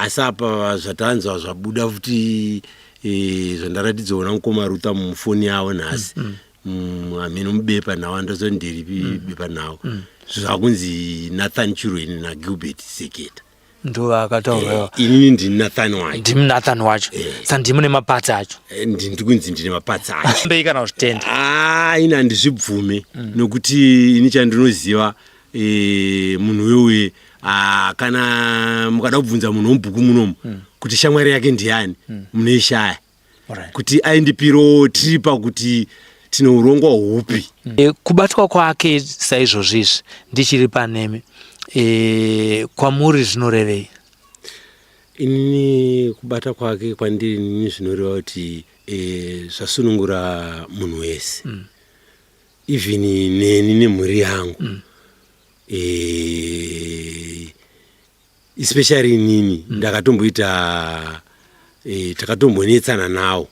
Asi apa zvatanzwa zvabuda futi eh, zvandaratidzwa namukoma Ruta mufoni yavo nhasi hameno mubepa nhau andazoti nderipi bepa nhau zvakunzi Nathan Chirweni naGilbert Seketa. Ndo akataurwa. Eh, inini ndini Nathan wacho. Ndimi Nathan wacho. Saka ndimi nemapatsi acho. Eh, ndiri kunzi ndine mapatsi acho. Mbei kana kuzvitenda. Ah, ini handizvibvume nokuti ini chandinoziva eh, munhu wewe ah, kana mukada kubvunza munhu womubhuku munomu kuti shamwari yake ndiani munoishaya. Kuti aindipiro tiri pakuti tine urongwa hupi. Kubatwa kwake saizvozvi izvi ndichiri panemi kwamuri zvinorevei? Inini kubata kwake kwandiri inini zvinoreva kuti zvasunungura munhu wese. Even neni nemhuri yangu. Especially inini ndakatomboita takatombonetsana nawo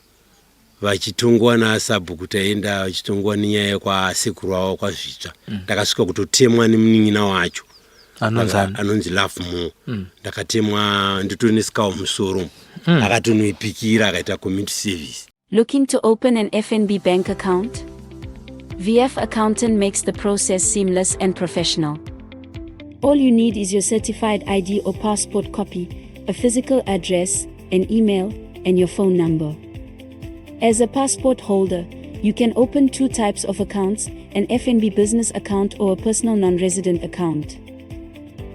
vachitongwa nasabhuku taenda vachitongwa nenyaya yekwasekuru wavo kwaZvitsva. Ndakasvika kutotemwa nemunin'ina wacho anonzi Love More. Ndakatemwa nditori nesikawo musoro. Akatonoipikira akaita community service. Looking to open an FNB bank account? VF Accountant makes the process seamless and professional. All you need is your certified ID or passport copy, a physical address, an email, and your phone number. As a passport holder, you can open two types of accounts, an FNB business account or a personal non-resident account.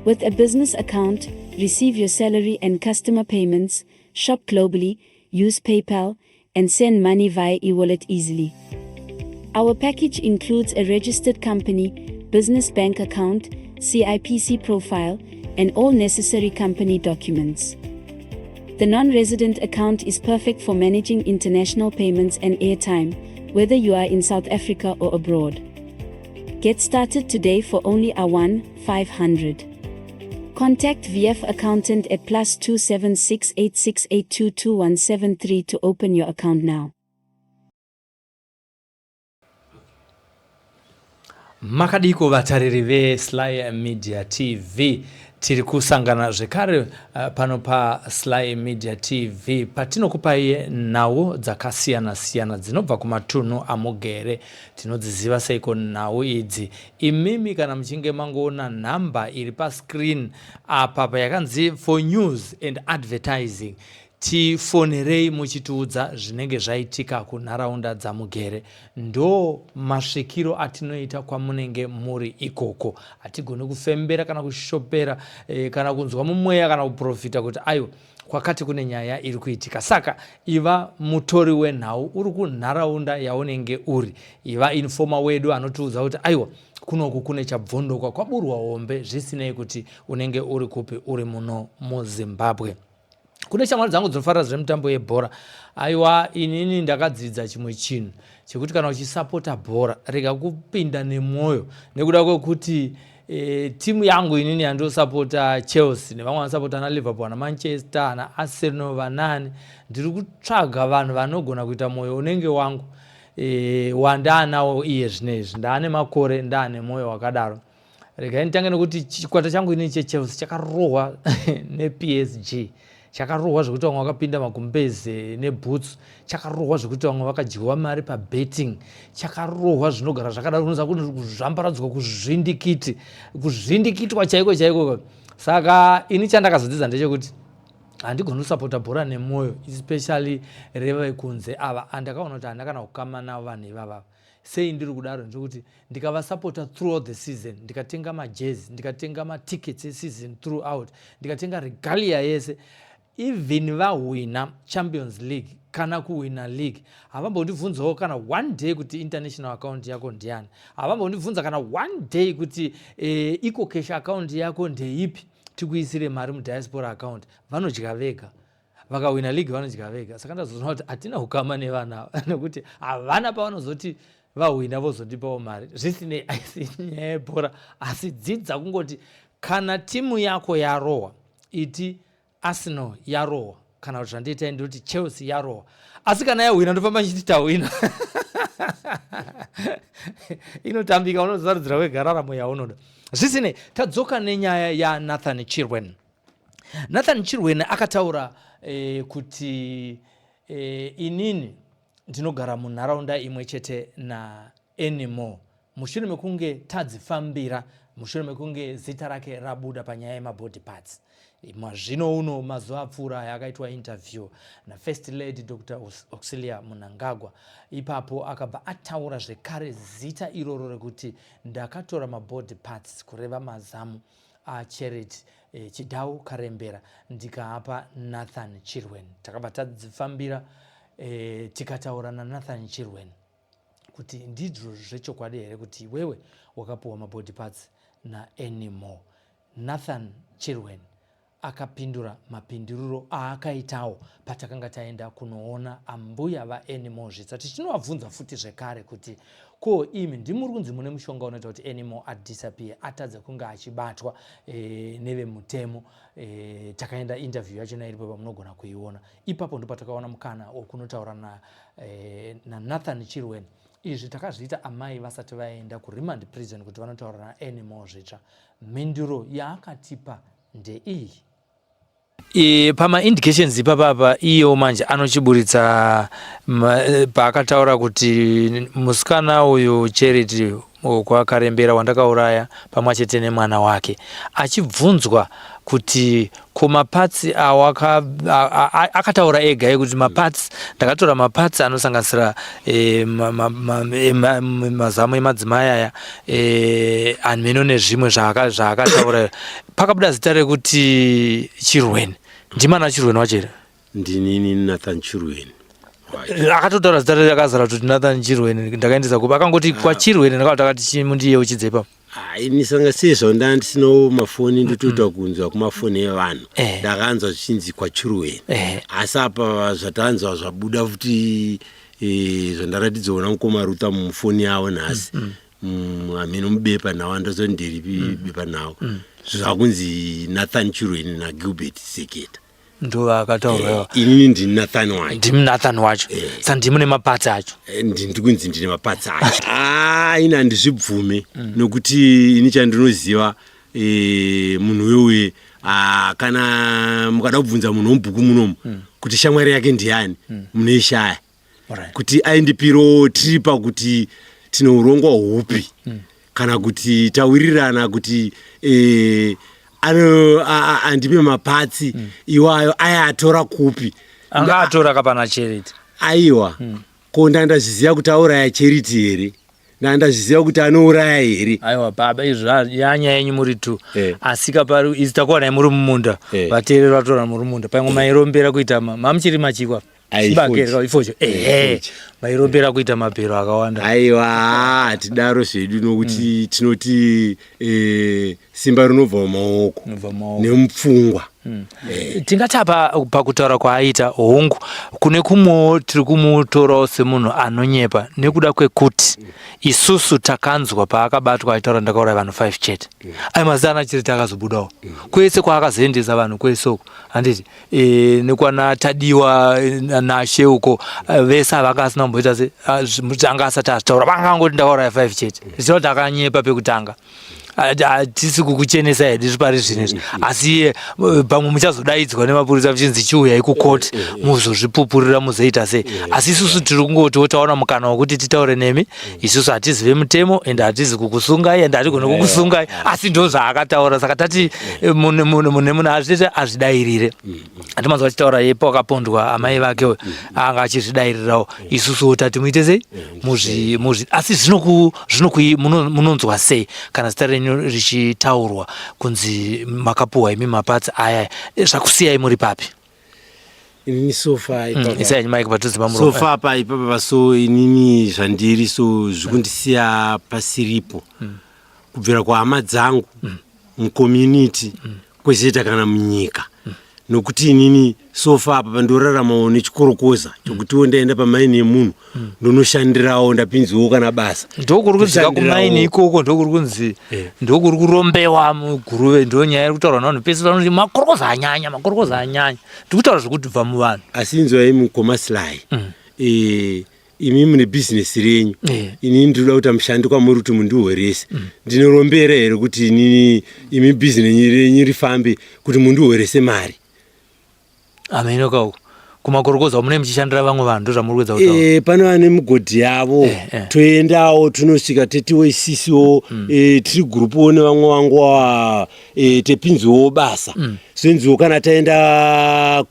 With a business account, receive your salary and customer payments, shop globally, use PayPal, and send money via e-wallet easily. Our package includes a registered company, business bank account, CIPC profile, and all necessary company documents. The non-resident account is perfect for managing international payments and airtime, whether you are in South Africa or abroad. Get started today for only R1 500. Contact VF Accountant at +276 86822 to open your account now. Makadiko vatariri veSly Media TV, tiri kusangana zvekare pano paSly Media TV patinokupai nhau dzakasiyana siyana dzinobva kumatunhu amugere. Tinodziziva seiko nhau idzi? Imimi kana muchinge mangoona nhamba iri pascreen apa payakanzi for news and advertising, tifonerei muchitiudza zvinenge zvaitika kunharaunda dzamugere. Ndo masvikiro atinoita kwamunenge muri ikoko. Hatigoni kufembera kana kushopera kana kunzwa mumweya kana kuprofita kuti aiwa kwakati kune nyaya iri kuitika. Saka iva mutori wenhau uri kunharaunda yaunenge uri. Iva informer wedu anotiudza kuti aiwa kunoku kune chabvondoka, kwaburwa hombe, zvisinei kuti unenge uri kupi uri muno muZimbabwe. Kune shamwari dzangu dzinofarira zvemitambo yebhora. Aiwa, inini ndakadzidza chimwe chinhu chekuti kana uchisapota bhora rega kupinda nemwoyo, nekuda kwekuti timu yangu inini yandosapota Chelsea nevamwe vanosapota ana Liverpool, ana Manchester, ana Arsenal, vanani, ndiri kutsvaga vanhu vanogona kuita mwoyo unenge wangu wandaanawo iye zvinezvi. Ndaane makore ndaane mwoyo wakadaro. Regai nditange nekuti chikwata changu inini cheChelsea chakarohwa nePSG, chakarohwa zvekuti vamwe vakapinda magumbeze neboots, chakarohwa zvekuti vamwe vakadyiwa mari pabetting, chakarohwa zvinogara zvakadaro, unoziva kuzvambaradzwa, kuzvindikiti, kuzvindikitwa chaiko chaiko. Saka ini chandakazodzidza ndechekuti handigoni kusapota bhora nemwoyo, especially revekunze ava. Andakaona kuti handina kana kukama navo vanhu ivavava. Sei ndiri kudaro ndechekuti ndikavasapota throughout the season, ndikatenga majezi, ndikatenga matickets eseason throughout, ndikatenga regalia yese, even vahwina Champions League kana kuhwina league, havambondibvunzawo kana one day kuti international account yako ndiani. Havambondibvunza kana one day kuti EcoCash account yako ndeipi, tikuisire mari mudiaspora account. Vanodya vega. Vakahwina league vanodya vega. Saka ndazoona kuti hatina ukama nevana ava nekuti havana pavanozoti vahwina vozondipawo mari. Zvisinei, haisi nyaya yebhora, asi dzidza kungoti kana timu yako yarohwa, iti Arsenal yarohwa, kana kuti zvandiitai ndinoti Chelsea yarohwa, asi kana yahwina ndofamba ndichiti tahwina. Inotambika, unozarudzira wega raramo yaunoda. Zvisinei, tadzoka nenyaya yaNathan Chirwen. Nathan Chirweni akataura e, kuti e, inini ndinogara munharaunda imwe chete naAnymore mushure mekunge tadzifambira mushure mekunge zita rake rabuda panyaya yemabody parts. Mazvino uno mazuva apfuura aya akaitwa interview naFirst Lady Dr Auxilia Mnangagwa. Ipapo akabva ataura zvekare zita iroro rekuti ndakatora mabody parts kureva mazamu aCharity eh, Chidau Karembera ndikaapa Nathan Chirweni. Takabva tadzifambira eh, tikataura naNathan Chirweni kuti ndizvo zvechokwadi here kuti iwewe wakapuwa mabody parts naAnymore. Nathan Chirweni akapindura mapinduriro aakaitawo patakanga taenda kunoona ambuya vaAnymore Zvitsa tichinovabvunza futi zvekare kuti ko imi ndimuri kunzi mune mushonga unoita kuti Anymore adisappear atadze kunge achibatwa e, nevemutemo e, takaenda interview yachona iripo pamunogona kuiona ipapo ndopatakaona mukana wekunotaura naNathan na Chirweni. Izvi takazviita amai vasati vaenda kuremand prison kuti vanotaura naAnymore Zvitsva. Mhinduro yaakatipa ndeiyi. E, pamaindications ipapapa iyewo manje anochiburitsa paakataura kuti musikana uyu Charity kwaKarembera wandakauraya pamwe chete nemwana wake achibvunzwa kuti ko mapatsi awaka akataura ega ekuti mapatsi ndakatora mapatsi anosanganisira e, mazamu emadzimai aya e, anmeno nezvimwe zvaakataura pakabuda zita rekuti Chirweni ndimana Chirweni wacho here? Ndinini Nathan Chirweni. Akatotaura zita rakazara kuti Nathan Chirweni ndakaendesa kupi akangoti ah. kwaChirweni ndakati akati chimundiyeuchidze ipapo. Ah, ini sanga sezvo nda ndisinawo mafoni ndotoita mm. kunzwa kumafoni evanhu eh. ndakanzwa zvichinzi kwaChirweni eh. asi apa zvatanzwa zvabuda futi eh, zvandaratidzwa namukoma Ruta mufoni yavo nhasi mm, mm. Hameno mubepa nhau andazoti nderipi bepa nhau zvakunzi Nathan Chirweni naGilbert Seketa. Ndovakataura eh, inini ndini Nathan wacho. Ndimi Nathan wacho eh. Sa ndimi nemapatsi acho. Eh, ndiri kunzi ndine mapatsi acho. Ah, ini handizvibvume nokuti ini chandinoziva munhu wewe ah, kana mukada kubvunza munhu womubhuku munomu kuti shamwari yake ndiani munoishaya kuti aindipiro tiri pakuti tine urongwa hupi kana kuti tawirirana kuti ano andipe mapatsi iwayo aya atora kupi. Anga atora kapana Charity. Aiwa ko ndandazviziva kuti auraya Charity here? Ndandazviziva kuti anouraya here? Aiwa baba izvo yanyaya yenyu muri two eh. Asi kapari izi takuwanai muri mumunda eh. Vateereri vatora muri mumunda pamwe mairombera kuita mamuchiri machikwa ifocho ehe mairombera kuita mabhero akawanda. Aiwa hatidaro zvedu nokuti mm. Tinoti e, simba rinobva mumaoko nemupfungwa mm. E. Tingati apa pakutaura kwaaita hongu kune kumwewo tiri kumutorawo semunhu anonyepa nekuda kwekuti mm. Isusu takanzwa paakabatwa achitaura ndakauraya vanhu 5 chete mm. Ayo mazita ana chete takazobudawo mm. Kwese kwaakazoendesa vanhu kwese uko handiti e, nekwana Tadiwa e, Nashe uko e, vese avanga asina kumboita se anga asati azvitaura vanga angoti ndakauraya 5 chete zvichireva kuti akanyepa pekutanga. Hatisi kukuchenesa hedu zvipari zvino izvi asi eh, pamwe muchazodaidzwa nemapurisa muchinzi chiuyai kukoti muzozvipupurira muzoita sei asi isusu tiri kungotiwo taona mukana wekuti titaure nemi isusu hatizive mutemo ende hatizi kukusungai ende hatigone kukusungai asi ndo zvaakataura saka tati eh, mune munhu azviite azvidairire hatimanzwa achitaura yepo akapondwa amai vake uyo anga achizvidairirawo isusuwo tati muite sei muzvi muzvi asi zvinoku zvinokui munonzwa sei kana zita renyu richitaurwa kunzi makapuhwa imi mapatsi aya zvakusiyai muri papi? Inini sofa ipapa isai mic padhuze pamuromo. Sofa apa ipapa so inini zvandiri so zvikundisiya pasiripo kubvira kuhama dzangu mucommunity kwezoita kana munyika nokuti inini sofa apa pandoraramawo nechikorokoza chokutiwo ndaenda pamaini yemunhu ndonoshandirawo ndapinziwo kana basa. Ndokuri kunzi kumaini ikoko ndokuri kunzi ndokuri kurombewa muguruve ndo nyaya iri kutaurwa navanhu pese vanoti makorokoza anyanya makorokoza anyanya ndiri kutaura zvekutibva muvanhu. Asi inzwai mukoma Sly. Imi mune bhizinesi renyu, inini ndinoda kuita mushandi kwamuri kuti mundihorese. Ndinorombera here kuti inini imi bhizinesi renyu rifambe kuti mundihorese mari? Ameno kauko kumakorokoza mune muchishandira vamwe vanhu, ndozvamuri kuedza kutaura. Pane vane migodhi yavo. Toendawo, tinosvika tetiwo isisiwo, tiri gurupuwo nevamwe vangu ava, tepinziwo basa. Senziwo kana taenda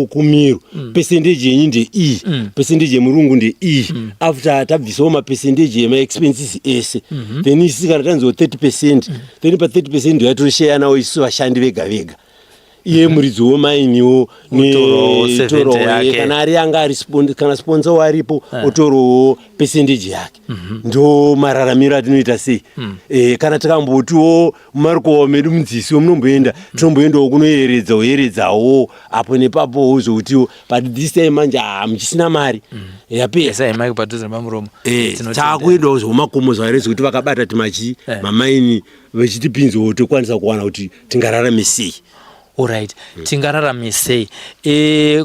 kumiru, pesendeji yenyu ndeiyi, pesendeji yemurungu ndeiyi. After tabvisawo mapesendeji emaexpenses ese, then isi kana tanziwo 30%, then pa 30% ndoyatosheya nawo isu vashandi vega vega. Iye muridzi wemainiwo Otorowo 70 yake. Kana ari anga ari kana sponsor waripo, otorowo percentage yake. Ndo mararamiro atinoita sei. Kana tikambotiwo mumarikowa medu mudzisi munomboenda, tinomboendawo kunoyeredza, oyeredzawo apo nepapo zvokutiwo, but this time manje hamuchisina mari, yapera. Isai mic padhuze nepamuromo. Tinotenda. Taakuendawo zvomakomo zvairezi kuti vakabata timachi mamaini vechitipinzawo, tokwanisa kuwana kuti tingararame sei. Alright, tingararame sei?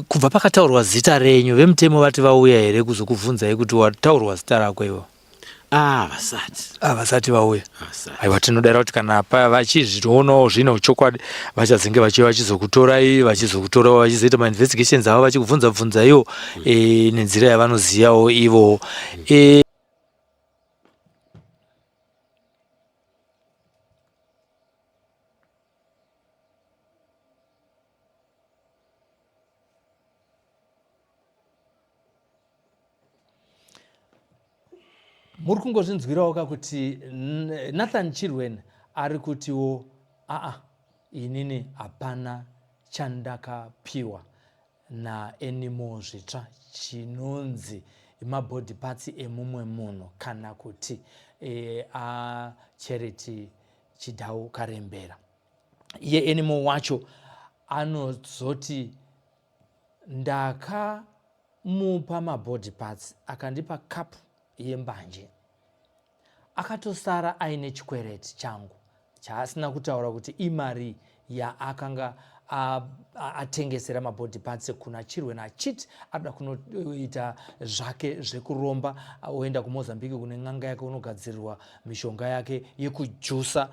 Kubva pakataurwa zita renyu, vemutemo vati vauya here kuzokubvunzai kuti wataurwa zita rako ivo? Ah, vasati. Ah, vasati vauya. Vasati. Aiwa, tinodara kuti kana vachizvionawo zvino chokwadi, vachazenge vachiuya vachizokutorai, vachizokutorawo, vachizoita mainvestigations avo, vachikubvunza bvunzaiwo nenzira yavanoziyawo ivo. Muri kungozvinzwirawo ka kuti Nathan Chirweni ari kutiwo aa, inini hapana chandakapiwa naAnymore Zvitsva chinonzi mabody parts emumwe munhu kana kuti aCharity Chidhau Karembera. Iye Anymore wacho anozoti ndakamupa mabody parts akandipa kapu yembanje, akatosara aine chikwereti changu chaasina kutaura kuti imari yaakanga atengesera mabody parts kuna Chirweni, achiti arikuda kunoita zvake zvekuromba, oenda kuMozambique kune n'anga yake, unogadzirirwa mishonga yake yekujusa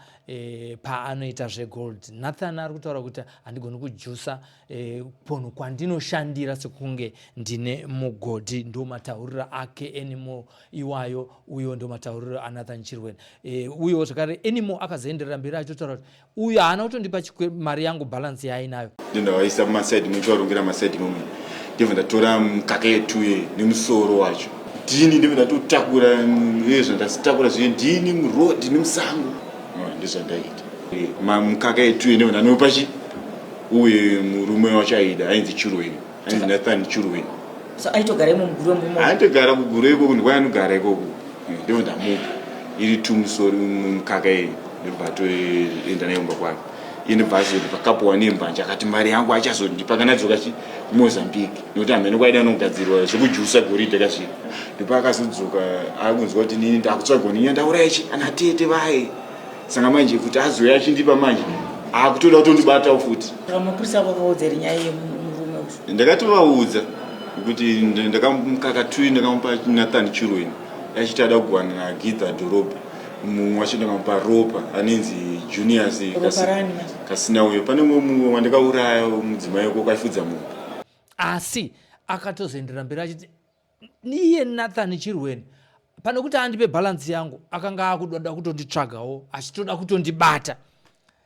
paanoita zvegold. Nathan ari kutaura kuti handigoni kujusa ponhu kwandinoshandira sekunge ndine mugodhi. Ndo matauriro ake Anymore iwayo. Uyo ndo matauriro aNathan Chirweni. Uyo zvakare Anymore akazoenderera mberi achitotaura kuti uyo haana kutondipa mari yangu, balance yaainayo. Ndindawaisa mumasaidi muchivarongera masaidi momwe, ndibva ndatora mukaka yetuye nemusoro wacho, ndini ndibva ndatotakura zvandasitakura zviye, ndini murodhi nemusango. Ndizvandaita mukaka yetuye, ndibva ndanopa chi uye murume wacho aida, ainzi Chirweni, ainzi Nathan Chirweni. So aitogara imo muguru wemurume? Aitogara kuguru ikoko, ndikwaanogara ikoko. Ndibva ndamupa iri tumusoro mukaka iyi, ndibva atoenda nayo kumba kwake. Iye ndibva azondipa kapu one yembanje, akati mari yangu achazondipa kana adzoka chi kuMozambique, nekuti hameno kwaida anogadzirwa zvekujusa goridhe kasvika. Ndipo akazodzoka akunzwa kuti nini ndakutsvagwa ninya ndauraya chi ana tete vaye. Saka manje kuti azouya achindipa manje akutoda kutondibatawo futi. Saka mapurisa ako akaudza here nyaya yemurume uyu? Ndakatovaudza kuti ndakamukaka tui ndakamupa Nathan Chirweni achiti ada kugovana naGidha dhorobha. Mumwe wacho ndakamupa Ropa anenzi Junius. Ropa rani manje? Kasina uyo, pane mumwe wandakauraya mudzimai wako kaifudza mombe. Asi akatozoenderera mberi achiti iye Nathan Chirweni pane kuti andipe balance yangu, akanga akudoda kutonditsvagawo, achitoda kutondibata.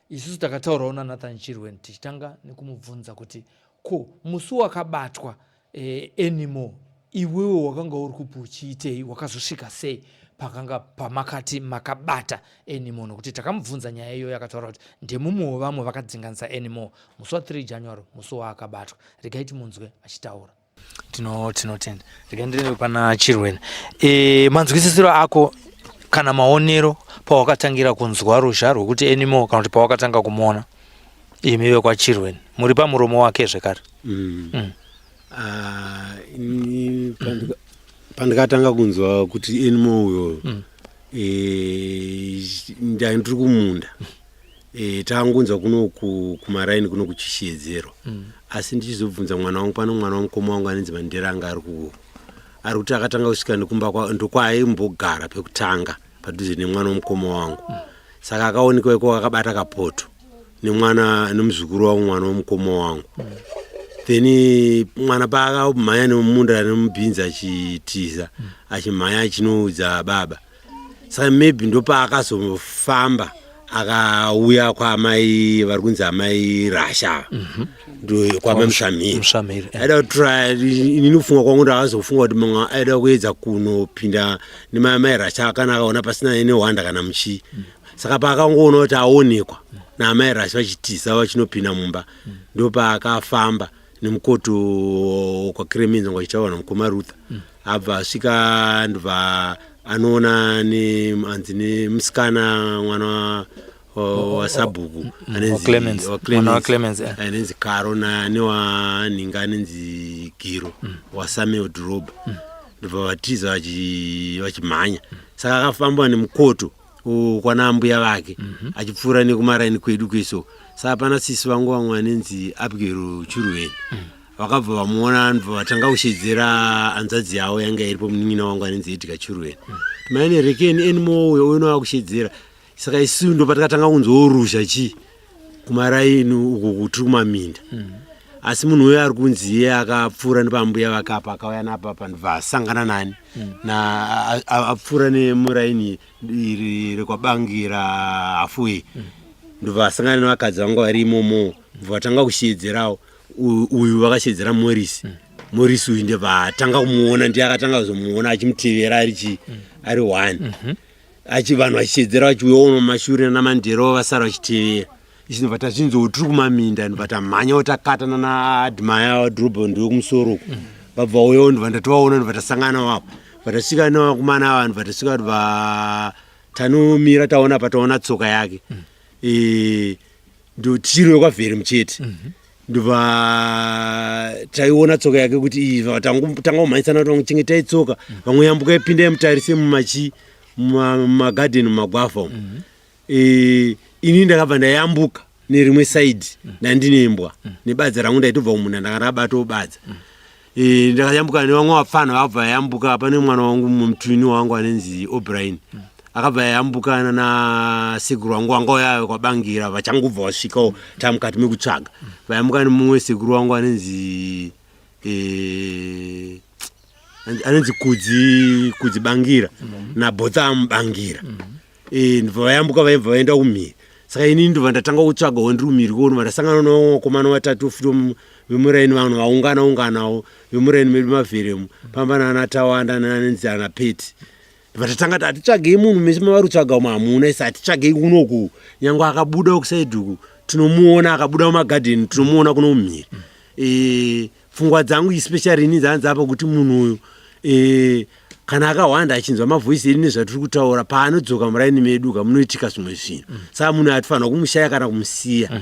Isusu takataurawo naNathan Chirweni, tichitanga nekumubvunza kuti ko musi wakabatwa Anymore, iwewe wakanga uri kupi, uchiitei, wakazosvika sei pakanga pamakati makabata Anymore? Nokuti takamubvunza nyaya iyoyo, akataura kuti ndemumwe wevamwe vakadzinganisa Anymore musi wa3 January, musi waakabatwa. Regai timunzwe achitaura. Tinotenda. Regai ndiri pana Chirweni. Manzwisisiro ako kana maonero pawakatangira kunzwa ruzha rwekuti Anymore, kana kuti pawakatanga kumuona imi vekwaChirweni muri pamuromo wake zvekare? Ah, pandikatanga kunzwa kuti Anymore uyo, ndiri kumunda, tangunzwa kuno kumaraini kuno kuchishedzero. Asi ndichizobvunza mwana wangu pano, mwana wamukoma wangu anonzi Mandera, anga ari Ari kuti akatanga kusvika nekumba ndokwaimbogara pekutanga padhuze nemwana womukoma wangu. Saka akaonekwa iko akabata kapoto nemwana nemuzukuru wangu, mwana womukoma wangu. Then mwana paakamhanya nemumunda nemubhinzi achitiza, achimhanya achinoudza baba. Saka maybe ndopaakazofamba akauya kwaamai vari kunzi amai Rasha ava, ndo kwamai Mushamiri. Mushamiri. Aida kutura, inini kufunga kwangu ndakazofunga kuti mumwe aida kuedza kunopinda nemamai Rasha kana akaona pasina nehwanda kana muchii. Saka paakangoona kuti aonekwa naamai Rasha vachitiza vachinopinda mumba, ndopaakafamba nemukoto kwaKremenza ngwachitaura namukoma Ruther. Abva asvika, ndobva anoona anzi nemusikana, mwana wasabhuku waClemens. Mwana waClemens, eh. Anenzi Karo newanhinga anenzi Giro waSamuel Dhorobha. Ndobva vatiza vachimhanya. Saka akafamba nemukoto kwana ambuya vake achipfuura nekumaraini kwedu kweso. Saka pana sisi vangu vamwe vanenzi Abigero Churweni, vakabva vamuona, ndobva vatanga kushedzera hanzvadzi yavo yanga iripo, munin'ina wangu anenzi Edgar Churweni, maine rekeni anymore uyo unowa kushedzera. Saka isu ndo patakatanga kunzwawo ruzha chii kumaraini uku tiri kumaminda. Asi munhu uyo ari kunzi iye akapfuura nepambuya vakapa, akauya napapa, ndobva asangana nani na apfuura nemuraini iri rekwaBangira halfway, ndobva asangana nevakadzi vanga vari imomo, ndobva vatanga kushedzerawo. Uyu vakashedzera Morris. Morris uyu ndobva atanga kumuona, ndiye akatanga kuzomuona achimutevera ari chi ari one achi vanhu vachishedzera vachiuyawo mumashure naMandero vasara vachitevera. Isu ndobva tazvinzwa tiri kumaminda, ndobva tamhanyawo takatana naAdmaya wadhorobha ndiwe kumusoro uku. Vabva uyawo, ndobva ndatovaona, ndobva tasangana wavo, bva tasvika nevakomana ava, ndobva tasvika, ndobva tanomira taona pataona tsoka yake. Ndo tichiriwe kwaVheri muchete, ndobva taiona tsoka yake kuti iyi tanga kumhanyisana kuti vamwe chengetai tsoka, vamwe yambukai, pindai mutarise mumachi mumagadheni mumagwavha umu. Ini ndakabva ndayambuka nerimwe side, ndandine imbwa nebadza rangu, ndaitobva kumunda, ndanga ndakabatawo badza. Ndakayambuka nevamwe vapfana vakabva vayambuka. Pane mwana wangu mutwini wangu anenzi O'Brien, akabva yayambukana nasekuru wangu wanga uya kwaBangira, vachangobva vasvikawo tamukati mekutsvaga. Vayambuka nemumwe sekuru wangu anenzi Kudzi, Kudzi Bangira naBothamu Bangira. Ndobva vayambuka, vaibva vaenda kumhiri. Saka inini ndobva ndatanga kutsvagawo ndiri kumhiri kuno, ndasangana nevakomana vatatu futi vemuraini, vanhu vaungana unganawo vemuraini medu mavheremu pamba naana Tawanda nanenzi ana Peti. Ndobva tatanga ti hatitsvagei munhu mese mavari kutsvaga umu, hamuna. Isi hatitsvagei kunoku, nyange akabuda kuside uku tinomuona, akabuda mumagadheni tinomuona kuno mumhiri. Pfungwa dzangu especially ini dzanzi apa kuti munhu uyu kana akahwanda achinzwa mavhoisi edu nezvatiri kutaura, paanodzoka muraini medu ka munoitika zvimwe zvinhu. Saka munhu hatifanira kumushaya kana kumusiya.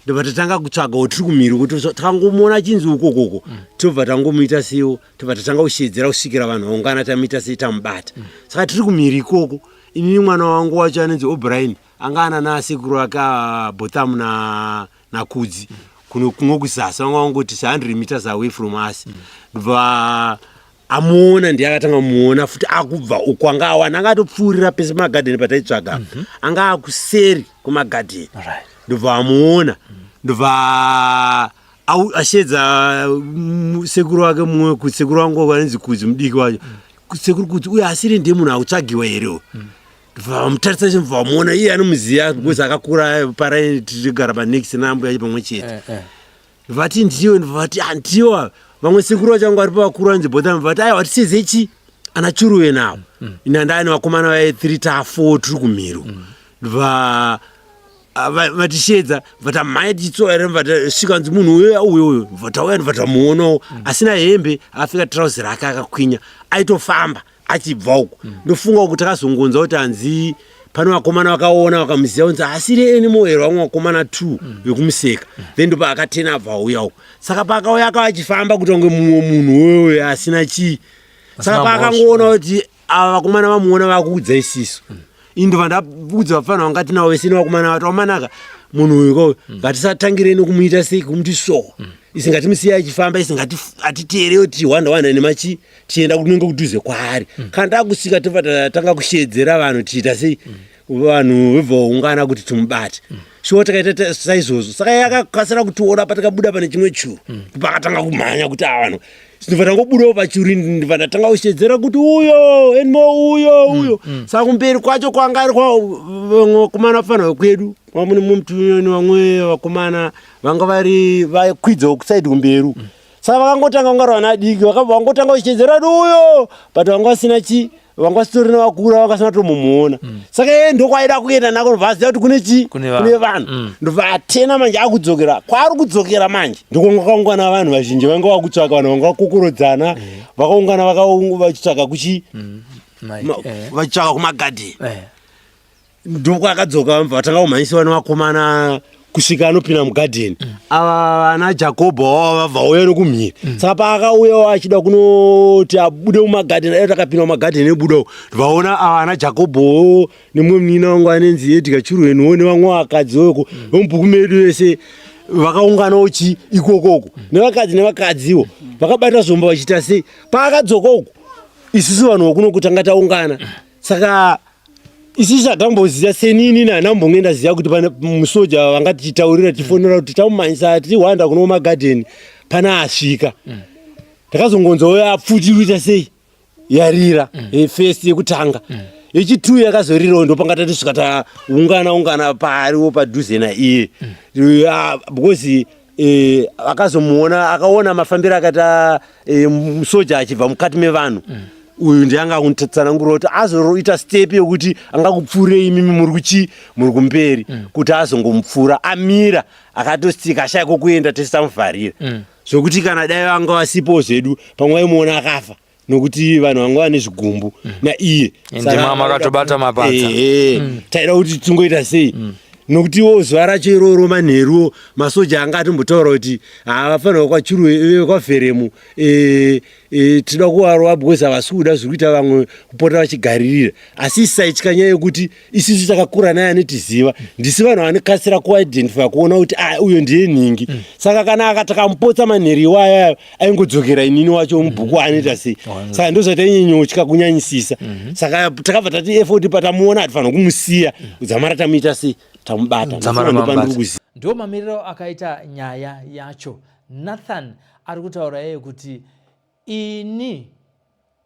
Ndobva tatanga kutsvagawo tiri kumhiri kuti takangomuona achinzi ukokoko, tobva tangomuita seiwo, tobva tatanga kushedzera kusvikira vanhu vaungana, tamuita sei, tamubata. Saka tiri kumhiri ikoko, inini mwana wangu wacho anonzi O'Brien anga ana nasekuru ake Bothamu naKudzi kuno kumwe kuzasi, vanga vangoti 100 meters away from us. Ndobva amuona, ndiye akatanga kumuona futi akubva uko anga awana, anga atopfuurira pese pamagadheni pataitsvaga, anga akuseri kumagadheni. Ndobva amuona, ndobva ashedza sekuru wake mumwe, sekuru wangu anonzi Kudzi mudiki wacho, sekuru Kudzi uyo asiri ndiye munhu akutsvagiwa here uyu. Ndobva vamutarisa, chibva vamuona, iye anomuziva because akakura parai tichigara panext naambuya yacho pamwe chete. Vati ndiwe, vati handiwa. Vamwe sekuru vacho vanga varipo vakuru vanzi Botha, vati aiwa, tiseze chi ana Churuve nawo. Ini handani vakomana vaye 3 ta 4 tiri kumhiro. Va vatishedza, vatamhanya tichitsoka here, vatasvika nzi munhu uyo uyo uyo, vatauya, vatamuonawo asina hembe, akapfeka trouser rake akakwinya, aitofamba achibva uko. Ndofunga kuti takazongonzwa kuti hanzi pane vakomana vakaona vakamuziva kunzi asiri anymore here, vamwe vakomana two vekumuseka. Then ndopa akatena abva auya uko. Saka paakauya akava achifamba kuti kunge mumwe munhu wewe asina chii. Saka Asina mhosva. Paakangoona kuti ava vakomana vamuona vakuudza isisu, ini ndobva ndaudza vapfana vanga tinavo vese nevakomana vati, wamanaka munhu uyu ko, ngatisatangirei nokumuita sei, kumuti so. Isingatimusiya achifamba, isingatiteerewo tichihwanda hwanda nemachi tichienda kunenge kudhuze kwaari. Kana takusvika tobva tatanga kushedzera vanhu tichiita sei, vanhu vobva vaungana kuti timubate. Shuwa takaita saizvozvo. Saka iye akakasira kutiona patakabuda pane chimwe churu, pakatanga kumhanya kuti ava vanhu. Ndibva tangobudawo pachuru, ndibva ndatanga kushedzera kuti uyo Anymore, uyo uyo. Saka kumberi kwacho kwanga ari vamwe vakomana vafanira vekwedu, vamwe nemumwe vamwe vakomana vanga vari vakwidzawo kusaidi kumberu. Saka vakangotanga kunga vana adiki, vakabva vangotanga kushedzera kuti uyo, but vanga vasina chi, vanga vasitori nevakura, vanga vasina kutomuona. Saka iye ndokwaida kuenda nako, ndobva aziva kuti kune chi, Kune vanhu. kune vanhu. Ndobva atena manje akudzokera kwaari kudzokera manje, ndokwanga kwaungana vanhu vazhinji vanga vakutsvaka vanhu, vanga vakokorodzana, vakaungana vachitsvaka kuchi vachitsvaka kumagadheni. Ndokwakadzoka, vamva vatanga kumhanyisiwa nevakomana kusvika anopinda mugadheni. Ava vana Jakobho vava vabva uya nokumhiri. Saka paakauyawo achida kunoti abude mumagadheni ayo, takapinda mumagadheni ebudawo, vaona ava ana Jakobho nemumwe munina wangu anenzi Edgar Churweniwo nevamwe vakadzi weko vemubhuku medu vese vakaunganawo chi ikokoko, nevakadzi nevakadziwo vakabata zvombo vachiita sei. Paakadzoka uku, isusu vanhu vokuno kutanga taungana. Saka isusu hatamboziva, senini handambonge ndaziva kuti pane musoja vanga tichitaurira, tichifonera kuti tamumhanyisa tichihwanda kuno magadheni pana asvika. Takazongonzwa apfuti kuita sei yarira, first yekutanga, yechitu yakazorirawo, ndopanga tatisvika taungana ungana paariwo padhuze naiye. Because akazomuona, akaona mafambiro akaita musoja achibva mukati mevanhu. Uyu ndiye anga akutsanangura kuti azoita step yekuti angakupfuurei imimi muri kuchi muri kumberi, kuti azongomupfuura amira akatostika ashaya kwokuenda, tese tamuvharira, zvokuti kana dai vanga vasipo zvedu pamwe vaimuona akafa, nokuti vanhu vanga vane zvigumbu naiye. Ndima makatobata mapadza. Ehe, taida kuti tingoita sei, nokutiwo zuva racho iroro manheruwo masoja anga atombotaura kuti havafanirwa kwachuru kwavheremu, tinoda kuvarova because havasi kuda zviri kuita vamwe kupota vachigaririra. Asi isaitya nyaya yekuti isusu takakura naye, anotiziva, ndisi vanhu vanokasira kuidentify kuona kuti ah, uyo ndiye nhingi. Saka kana takamupotsa manheru iwayo aingodzokera inini wacho mubhuku anoita sei. Saka ndozvatainyanyotya kunyanyisisa. Saka takabva tati effort, patamuona hatifanira kumusiya dzamara tamuita sei, tamubata. Dzamara Ndopandiri mamubata. kuziva. Ndo mamiriro akaita nyaya yacho. Nathan ari kutaura iye kuti ini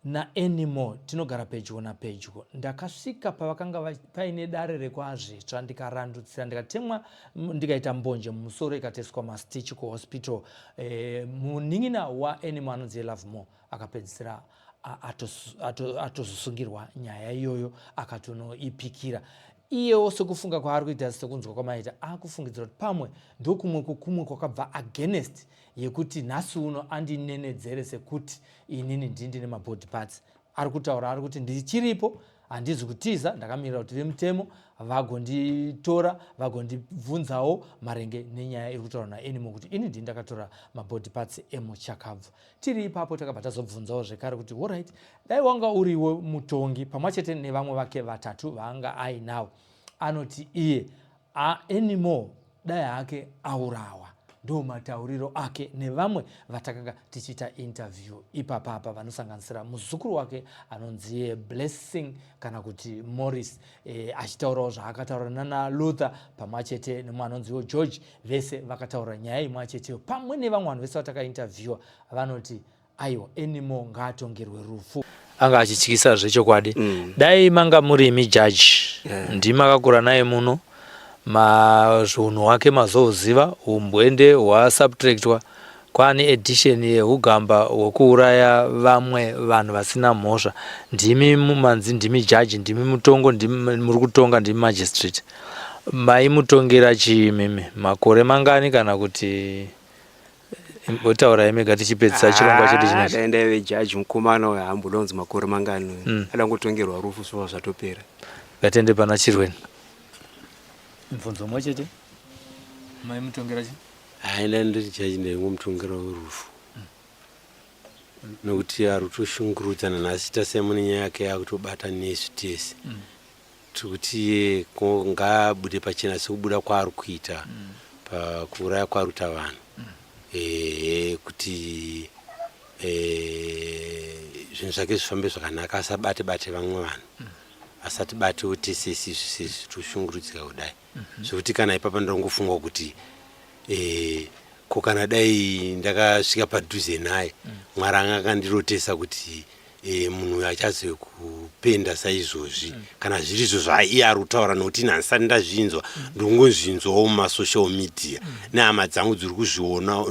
naAnymore tinogara pedyo napedyo. Ndakasvika pavakanga paine dare rekwaZvitsva, ndikarandutsira, ndikatemwa, ndikaita mbonje mumusoro ikateswa mastitch kuhospital. Munin'ina waAnymore anonzi Lovemore akapedzisira atozosungirwa nyaya iyoyo, akatonoipikira iyewo. Sekufunga kwaari kuita, sekunzwa kwamaita, akufungidzira kuti pamwe ndokumwe kwokumwe kwakabva against yekuti nhasi uno andinenedzere sekuti inini ndini nemabody parts. Ari kutaura, ari kuti ndichiripo, handizi kutiza, ndakamirira kuti vemutemo vagonditora, vagondibvunzawo maringe nenyaya iri kutaura naAnymore kuti ini ndini ndakatora mabody parts emuchakabvu. Tiri ipapo takabva tazobvunzawo zvekare kuti alright, dai wanga uriwe mutongi pamwe chete nevamwe vake vatatu vaanga ainawo, anoti iye Anymore dai hake aurawa. Ndo matauriro ake nevamwe vatakanga tichiita interview ipapapa, vanosanganisira muzukuru wake anonzi Blessing kana kuti Morris, achitaurawo zvaakataura nana Luther pamwe chete nemumwe anonziwo George. Vese vakataura nyaya imwe cheteyo pamwe nevamwe vanhu vese vatakainterviewa, vanoti aiwa, Anymore ngaatongerwe rufu. Anga achityisa zvechokwadi. Dai manga muri imi jaji, ndimi makakura naye muno, mazvunhu hwake mazouziva, umbwende hwasubtractwa kwaane edition yehugamba hwekuuraya vamwe vanhu vasina mhosva. Ndimi manzi ndimi jaji, ndimi mutongo, ndimi muri kutonga, ndimi magistrate. Maimutongera chii imimi? Makore mangani kana kuti imbotaura mega tichipedzisa chirongwa chedu chinechi? Dai ndaive jaji, mukomana uyo haamboda kunzi makore mangani uyu. Ada kungotongerwa rufu zviva zvatopera. Ngatende pana Chirweni. Mubvunzo umwe chete. Maimutongera chii? Haina, ndiri jaji ndaingomutongera werufu, nokuti ari kutoshungurudza nanhasi. Tasiyana nenyaya yake yakutobata nesu tese. Tiri kuti iye ngaabude pachena sekubuda kwaari kuita pakuuraya kwaari kuita vanhu. Ehe kuti eh, zvinhu zvake zvifambe zvakanaka asabate bate vamwe vanhu mm. asati batewo tese isisu sezvi toshungurudzika kudai mm -hmm. zvekuti kana ipapa ndongofunga kuti eh, ko kana dai ndakasvika padhuze naye mm. Mwari anga akandirotesa kuti e, munhu uyu achazokupenda saizvozvi mm. Kana zviri izvo zvaiye ari kutaura nokuti ini handisati ndazvinzwa mm. Ndongozvinzwawo mumasocial media mm. Nehama dzangu dziri kuzviona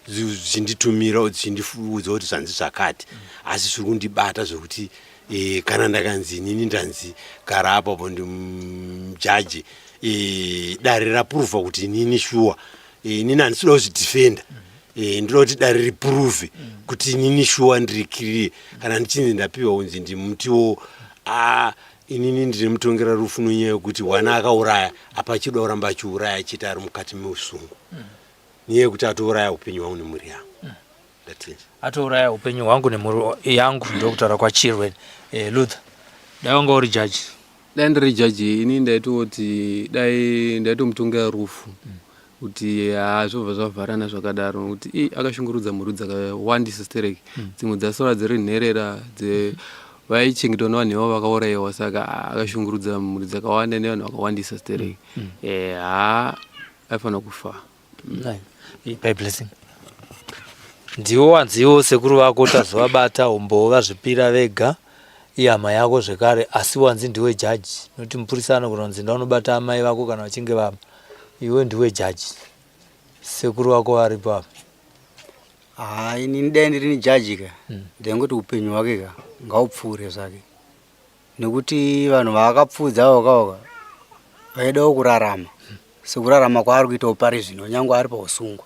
dzichinditumira dzichindiudza kuti zvanzi zvakati mm. Asi zviri kundibata zvekuti e, kana ndakanzi inini ndanzi gara apapo ndimujaji e, dare rapurufa kuti inini shuwa e, inini handisi kuda kuzvidefenda mm. E, ndinoda kuti dare riprove kuti inini shuwa ndiri clear kana ndichinzi ndapiwa kunzi ndimutiwo a inini ndine mutongera rufu nonyaya yekuti wana akauraya apa achida kuramba achiuraya chete ari mukati meusungu nyaya yekuti atouraya upenyu hwangu nemhuri yangu ndatenda. Atouraya upenyu hwangu nemhuri yangu ndokutaura kwaChirwen. Eh, Luther dai wanga uri jaji. Dai ndiri jaji ini ndaitoti dai ndaitomutongera rufu kuti haa zvobva zvavharana zvakadaro nokuti i akashungurudza mhuri dzakawandisa stereki mm. Dzimwe dzasara dziri nherera dze vaichengetwa nevanhu ivavo vakaurayiwa saka akashungurudza mhuri dzakawanda nevanhu vakawandisa stereki mm. E, haa aifanira kufa mm. By blessing ndiwo wanziwo sekuru vako tazovabata umbowo vazvipira vega ihama yako zvekare asi wanzi ndiwe jaji nokuti mupurisa anogona kunzi ndaunobata amai vako kana vachinge vaba iwe ndiwe jaji sekuru vako varipo apa. Haa inini dai ndirini jaji ka ndaingoti upenyu hwake ka ngaupfuure zvake nekuti vanhu vaakapfuudza avo kaoka vaidawo kurarama sekurarama kwaari kuitawo pari zvino nyange ari pausungwa.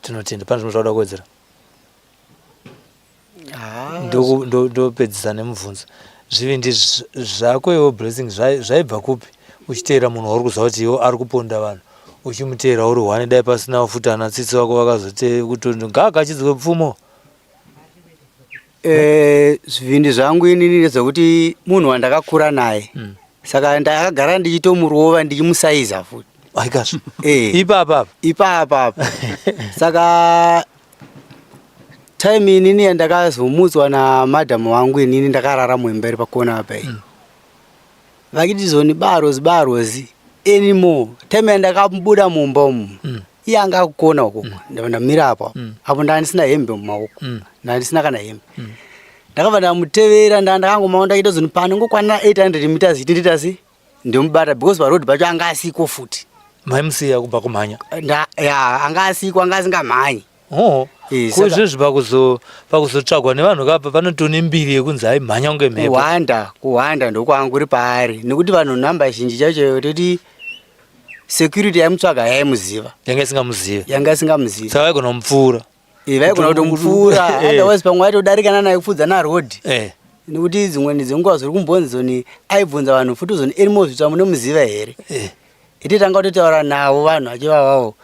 Tinotenda pane zvimwe zvauda kuwedzera? Ndopedzisa nemubvunzo zvivindi zvako iwe Blessing zvaibva kupi uchiteera munhu wauri kuziva kuti iwe ari kuponda vanhu uchimuteera uri hwani dai pasina futi ana tsitsi vako vakazote ngaakachidzwe pfumo. Eh, zvivindi zvangu inini ndezvekuti munhu wandakakura naye mm. Saka ndakagara ndichitomurova ndichimusaiza futi. Aikazvo eh. Ipapa ipapa saka time inini yandakazomutswa namadhamu wangu inini ndakarara muimba iri pakona apa iyi mm. Vachiti zoni barozi barozi anymore time yandakabuda mumba umu mm. Iye anga akukona uko mm. Ndabva ndamira apo mm. Apo ndaa ndisina hembe mumaoko mm. Ndaa ndisina kana hembe mm. Ndakabva ndamutevera ndaa ndakangomaona ndaita zoni pano ngokwanira 800 meters iti nditasi ndomubata because paroad pacho anga asiko futi. Maimusiya kubva kumhanya? Nda, ya anga asiko anga asingamhanyi. Oh. Eh, ko izvezvi pakuzo pakuzotsvagwa nevanhu kapa panotone mbiri yekunzi aimhanya kunge mhepo. Kuhwanda, kuhwanda ndokwangu uri paari nekuti vanhu nhamba zhinji chacho toti security yaimutsvaga yaimuziva. Yanga isingamuzivi. Yanga isingamuzivi. Saka vaigona kumupfuura. Eh, vaigona kutomupfuura eh. Otherwise pamwe vaitodarikana naye kupfuudza naroad. Eh. Nekuti dzimweni dzenguva zviri kumbonzi zoni aibvunza vanhu futi zoni Anymore Zvitsva munomuziva here? Eh. Iti tanga kutotaura navo vanhu vachivavawo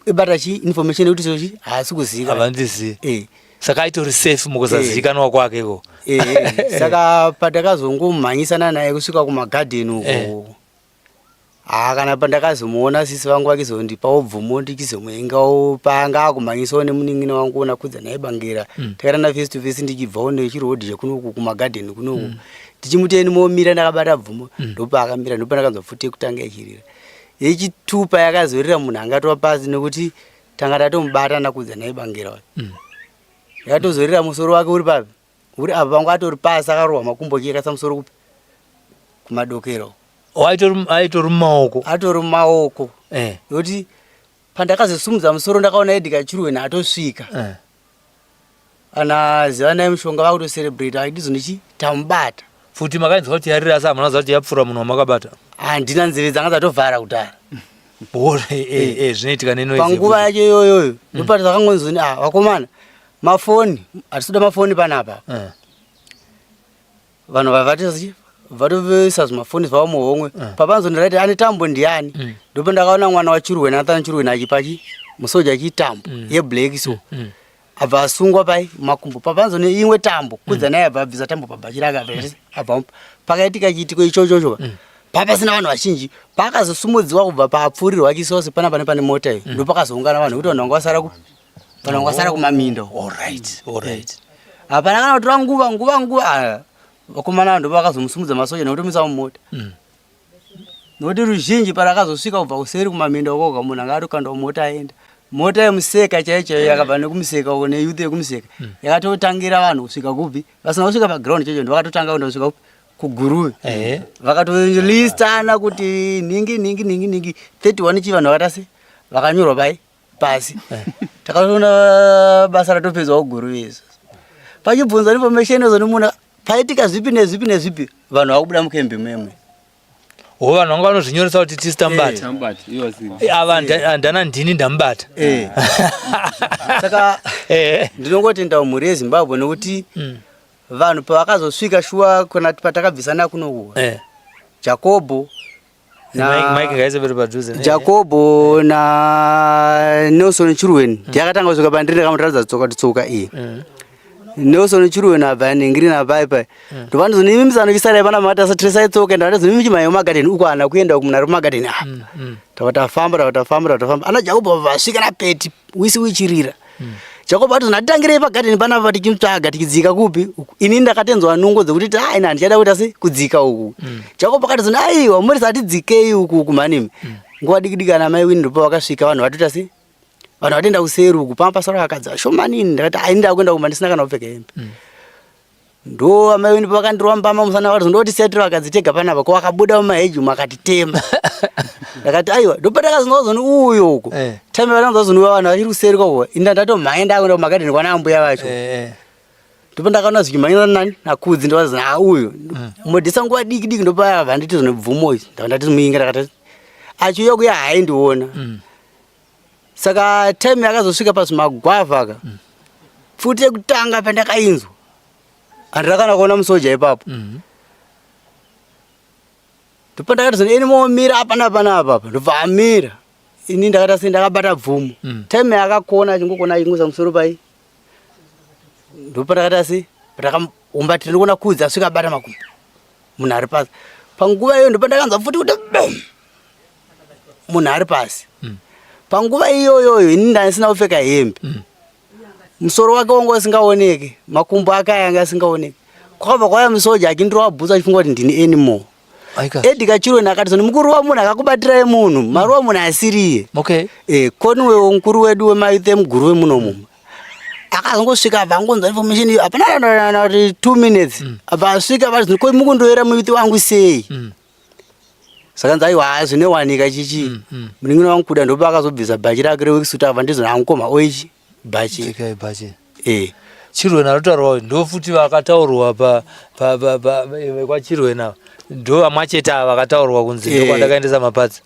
ibata chi information yekuti sochi haasi kuziva. Havandizivi. Eh. Saka aitori safe mukusazivikanwa kwake iko. Eh, eh. Saka patakazongomhanyisana naye kusvika kumagadheni uko. Eh. Haa kana pandakazomuona sisi vangu vakizondipawo bvumo ndichizomuengawo paanga akumhanyisawo nemunin'ina wangu ona kudza naye bangera mm. Takaitana face to face ndichibvawo nechiroad chekunoku kumagadheni kunoku mm. Ndichimuti eni momira ndakabata bvumo mm. Ndopaakamira ndopandakanzwa pfuti yekutanga ichirira yechitupa yakazorira munhu angatova pasi nekuti tanga tatomubata nakudza naye bangera mm. Yakatozorira musoro wake uri papi uri apa pangu atori pasi akarohwa makumbo chiyekasa musoro kupi kumadokero. Oh, aitori mumaoko. Atori mumaoko eh. Nokuti pandakazosumudza musoro ndakaona Edgar Chirweni atosvika eh. Ana ziva naye mushonga vakutocelebrate achiti tamubata. Futi makainzwa kuti yarira asi hamuna kuziva kuti yapfura munhu wamakabata. Handina nzeve dzanga dzatovhara kudhara. Bora eh, eh, eh, zvinoitika nenoise panguva yacho iyoyoyo mm. Ndopati zvakangonzoni ah vakomana mafoni hatisi kuda mafoni panapa eh. Vanhu vavati vatoisa zvimafoni zvavo muhomwe eh. Papanzondirati ane tambo ndiani mm. Ndopo ndakaona mwana waChirwe Nathan Chirwe achipachi musoja achitambo mm. Yeblack so mm. Abva asungwa pai makumbo papanzo neimwe tambo kudza mm. Naye abva abvisa tambo pabhachi rake abva mm. Abva pakaitika chiitiko ichochocho mm. Papasina vanhu vazhinji. Paakazosumudziwa kubva paapfuurirwa akisose pana pane pane mota iyo, ndopakazoungana vanhu nekuti vanhu vanga vasara ku vanhu vanga vasara kumaminda. Alright, alright. Hapana kana kutora nguva nguva nguva ah, vakomana ndo vakazomusimudza masoja nekutomisa mumota. Nokuti ruzhinji parakazosvika kubva kuseri kumaminda ukoka munhu anga atokandwa mumota aenda. Mota yemuseka chaiyo chaiyo yakabva nekumuseka uko neyouth yekumuseka yakatotangira vanhu kusvika kupi vasina kusvika paground chaicho ndovakatotanga kuenda kusvika kupi kuguruve. Vakatolistana kuti nhingi nhingi nhingi nhingi 31 chi vanhu vakata sei vakanyorwa pai pasi. Takatoona basa ratopedzwa kuguruve izvo. Pachibvunzwa information izvo nemunhu paitika zvipi nezvipi nezvipi vanhu vakubuda mukembi memwe. Ho vanhu vanga vanozvinyoresa kuti tisi tamubata. Tambata, iwo asiri. Ava ndana ndini ndamubata. Saka ndinongotenda mhuri yeZimbabwe nekuti vanhu pavakazosvika shuwa kuna patakabvisana kunoku Jakobho na Mike ngaise pari padhuze. Jakobho na Nelson Chirweni ndiye akatanga kusvika pandiri ndakamuratidza tsoka tsoka iyi. Nelson Chirweni abva aningirina apai pai. Ndovanozonimi misano chisarai pana mata satresai tsoka ndavanozonoimi chimhayo magadheni uko ana kuenda uku munhu ari mumagadheni apa. Tava tafamba tava tafamba tava tafamba ana Jakobho vasvika napeti wisi wichirira. Jacob ati ndatangirei pagadheni panapa tichimutsvaga tichidzika kupi uku ini ndakatenzwa nungo dzekuti ti aina handichada kuita sei kudzika uku. Jacob akati zona aiwa muri atidzikei uku uku mhanimi. Nguva diki diki ana mai Winnie ndipo vakasvika vanhu vatoita sei vanhu vatoenda kuseri uku pamba pasara vakadzi vashomanini ndakati ai ndakuenda kumba ndisina kana kupfeka hembe. Ndo amai Winnie pakandirova mbama musana vakati ndoti setira vakadzi tega panapa ko vakabuda mumaheji umu akatitema. Ndakati aiwa ndopandakazonzwa zoni uyo uko. Time yavanonzwa zoni uyo vanhu vachiri kuseri kwako inda ndatomhanya ndakuenda kumagadheni kwana ambuya vacho. Ndipo ndakaona zvichimhanyira nani nakudzi ndovanzi ha uyu. Modhisa nguva diki diki ndopaya vanditi zone bvumo izvi. Ndakati ndati muyinga ndakati achiuya kuya haindiona. Saka time yakazosvika pazvimagwavha ka. Pfuti yekutanga pandakainzwa handina kana kuona musoja ipapo. Ndipo ndakati zone ini momira apana apana apa apa ndobva amira. Ini ndakata sei ndakabata bvumo. Time yakakona achingokona achingoisa musoro pai. Ndipo ndakata sei ndakaumbatira ndikuona kudzi asvika abata makumbo. Munhu ari pasi. Panguva iyoyo ndipo ndakanzwa pfuti kuti bam. Munhu ari pasi. Panguva iyoyoyo ini ndandisina kupfeka hembe. Musoro wake wanga usingaoneki, makumbo ake aya anga asingaoneki. Kwakabva kwauya musoja achindirova bhutsu achifunga kuti ndini Anymore. Edgar Chirweni akati zoni mukuru wamunhu akakubatirai munhu, maruwa munhu asiriye. Conway mukuru wedu wemayouth emuguru wemunomu. Akazongosvika abva angonzwa information iyo hapana kana kuti 2 minutes. Abva asvika vati ko mukundoera muyouth wangu sei? Saka nzi aiwa haa zvinowanika chichi. Munin'ina wangu kuda ndopa akazobvisa bhachi rake reworksuit abva ndizvo angukoma oichi bhachi. Pfekai bhachi. Chirwena anotaurwa ndo futi vakataurwa pa pa pa pa kwaChirwena ndo vamwe chete ava vakataurwa kunzi ndo kwandakaendesa mapadza.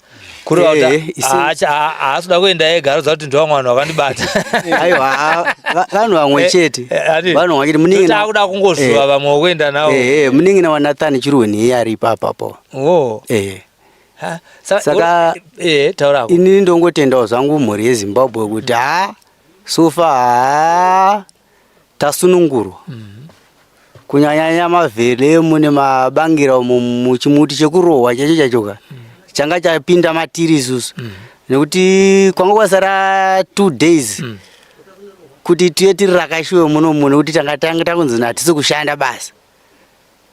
Kureva kuti haasi kuda kuenda ega anoziva kuti ndo vamwe vanhu vakandibata. Aiwa vanhu vamwe chete. Vanhu vamwe chete munin'ina. Takuda kungozuva vamwe vokuenda navo. Munin'ina waNathan Chirweni iye ari ipapapo. Saka taura hako. Inini ndongotendawo zvangu mhuri yeZimbabwe kuti ha so far ha tasunungurwa. Kunyanyanya mavhelemu nemabangira umu muchimuti chekurohwa chacho chachoka changa chapinda matiri isusu. Nekuti kwanga kwasara 2 days kuti tiye tiri rakashiwe muno muno nekuti tanga tanga takunzi hatisi kushanda basa.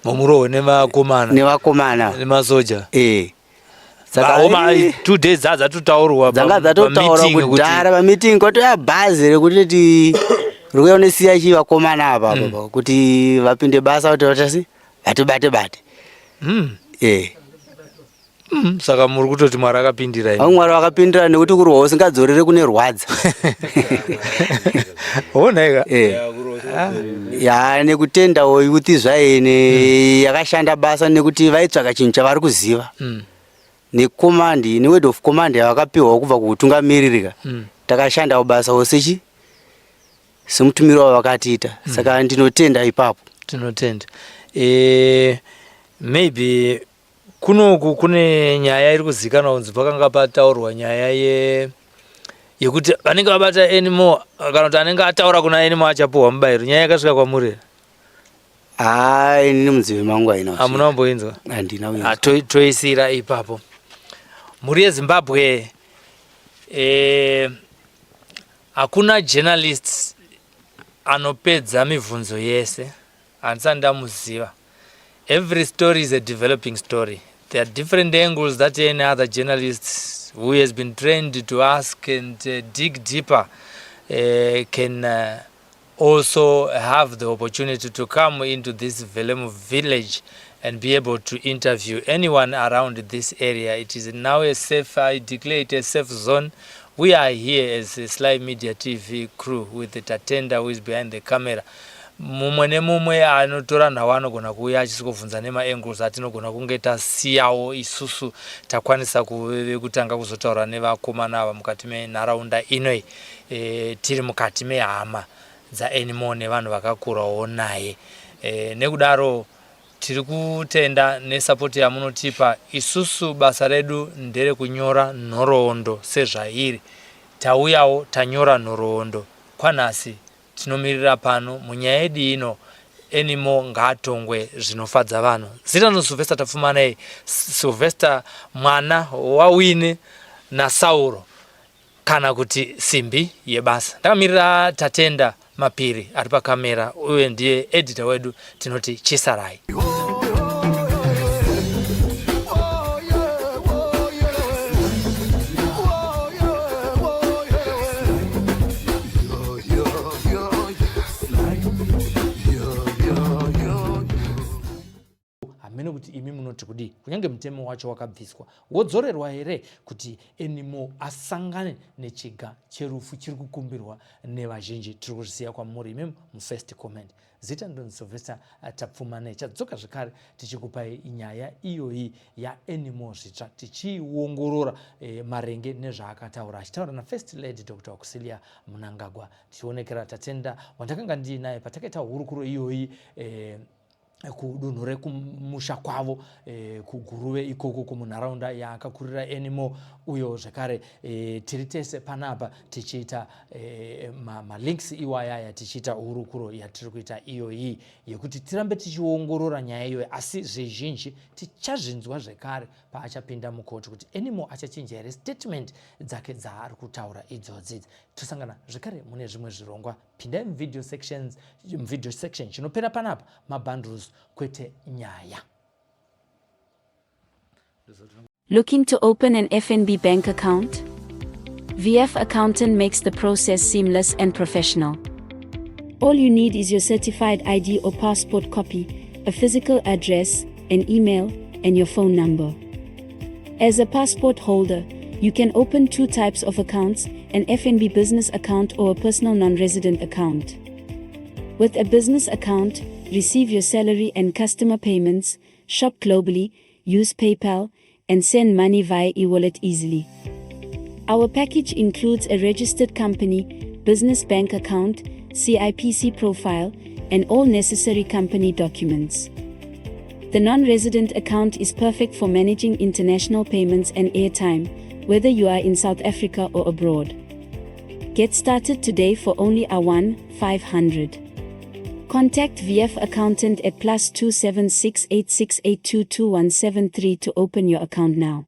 Murohwe nevakomana. Nevakomana. Nemasoja. Saka oma 2 days dzatotaurwa dzanga dzatotaurwa kudhara pa meeting kwatoya bhazi rekuti ti rikuya unosiya chi vakomana apa apa kuti vapinde basa kuti vatasi vatibate bate. Saka muri kutoti Mwari akapindira imi. Mwari vakapindira nekuti kurwa usingadzorere kune rwadza. Honai ka. Ya nekutendawo youth zvaine yakashanda basa nekuti vaitsvaka chinhu chavari kuziva. Necommand, ne word of command yavakapiwa kubva kuhutungamiririka. Takashandawo basa wose chi semutumiro wavakatiita. Saka ndinotenda ipapo. Tinotenda. Maybe kunoku kune nyaya iri kuzikanwa kunzi pakanga pataurwa nyaya yekuti vanenge vabata Anymore kana kuti anenge ataura kuna Anymore achapuhwa mubairo. Nyaya yakasvika kwamuri here? Haa, ini munzeve mangu haina. Hamuna kumboinzwa? Handina kuinzwa. Ah, toisira ipapo. Mhuri yeZimbabwe, hakuna journalist anopedza mibvunzo yese, handisati ndamuziva. Every story is a developing story. There are different angles that any other journalist who has been trained to ask and dig deeper can also have the opportunity to come into this Velemu village and be able to interview anyone around this area. It is now a safe, I declare it a safe zone. We are here as a Sly Media TV crew with the Tatenda who is behind the camera. Mumwe nemumwe anotora nhau anogona kuuya achisvikobvunza nemaangles atinogona kunge tasiyawo isusu takwanisa kuve kutanga kuzotaura nevakomana ava mukati menharaunda inoi. Tiri mukati mehama dzaAnymore nevanhu vakakurawo naye. Nekudaro tiri kutenda nesapoti yamunotipa isusu. Basa redu nderekunyora nhoroondo sezvairi. Tauyawo tanyora nhoroondo kwanhasi. Tinomirira pano munyaya yedu ino. Anymore ngaatongwe zvinofadza vanhu. Zita noSylvester Tapfumanei, Sylvester mwana waWini naSauro, kana kuti simbi yebasa. Ndakamirira Tatenda Mapiri ari pakamera, uye ndiye editor wedu. Tinoti chisarai. Hamene kuti imi munoti kudii? Kunyange mutemo wacho wakabviswa, wodzorerwa here kuti Anymore asangane nechiga cherufu chiri kukumbirwa nevazhinji? Tiri kuzvisiya kwamuri imi mufirst comment. Zita ndonzi Sylvester Tapfumane. Chadzoka zvekare tichikupai nyaya iyoyi yaAnymore Zvitsva, tichiiongorora maringe nezvaakataura achitaura naFirst Lady Dr Auxilia Mnangagwa. Tichionekera Tatenda wandakanga ndiinaye patakaita hurukuro iyoyi kudunhu rekumusha kwavo, kuGuruve ikoko, kumunharaunda yaakakurira Anymore uyo. Zvekare tiri tese panapa tichiita malinks iwayaya, tichiita hurukuro yatiri kuita iyoyi yekuti tirambe tichiongorora nyaya iyoyi. Asi zvizhinji tichazvinzwa zvekare paachapinda mukoti, kuti Anymore achachinja here statement dzake dzaari kutaura idzodzi. Tosangana zvekare mune zvimwe zvirongwa. Pindai muvideo sections, muvideo section. Chinopera panapa mabundles, kwete nyaya. Looking to open an FNB bank account? VF Accountant makes the process seamless and professional. All you need is your certified ID or passport copy, a physical address, an email, and your phone number. As a passport holder, you can open two types of accounts: an FNB business account or a personal non resident account. With a business account, receive your salary and customer payments, shop globally, use PayPal, and send money via e wallet easily. Our package includes a registered company, business bank account, CIPC profile, and all necessary company documents. The non resident account is perfect for managing international payments and airtime, whether you are in South Africa or abroad. Get started today for only R1 500. Contact VF Accountant at +276 868 22173 to open your account now.